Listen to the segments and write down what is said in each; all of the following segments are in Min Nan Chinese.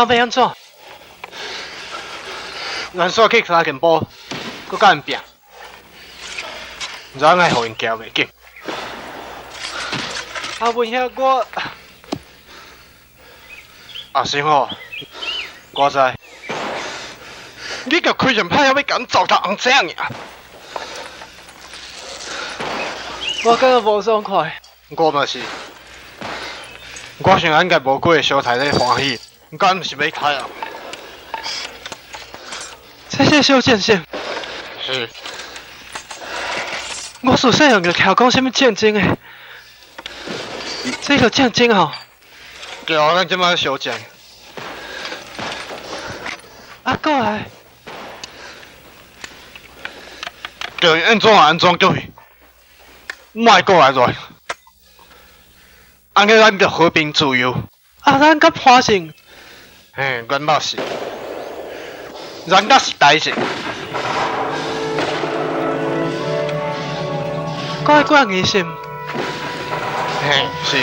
今欲按怎？咱煞去三更埔，閣佮𪜶拚，毋知影愛予𪜶行袂緊。阿文兄，我阿生吼，我知，你共開拳拍遐欲共阮糟頭紅青爾。我感覺無爽快。我嘛是，我想應該無幾个小太咧歡喜，敢毋是欲開啊？這是小戰線。是。我自細漢就聽講啥物戰爭的，這個戰爭吼。對啊，咱這擺小戰。啊，過來。叫伊按怎按怎叫伊，莫過來亂。按呢咱就和平自由。啊，咱佮潘姓。嘿，阮嘛是。咱才是台姓。我愛管疑心。嘿，是。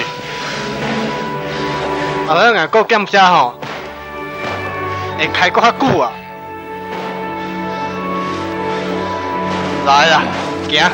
啊，咱若閣減遮吼，會開閣較久啊。來啦，行。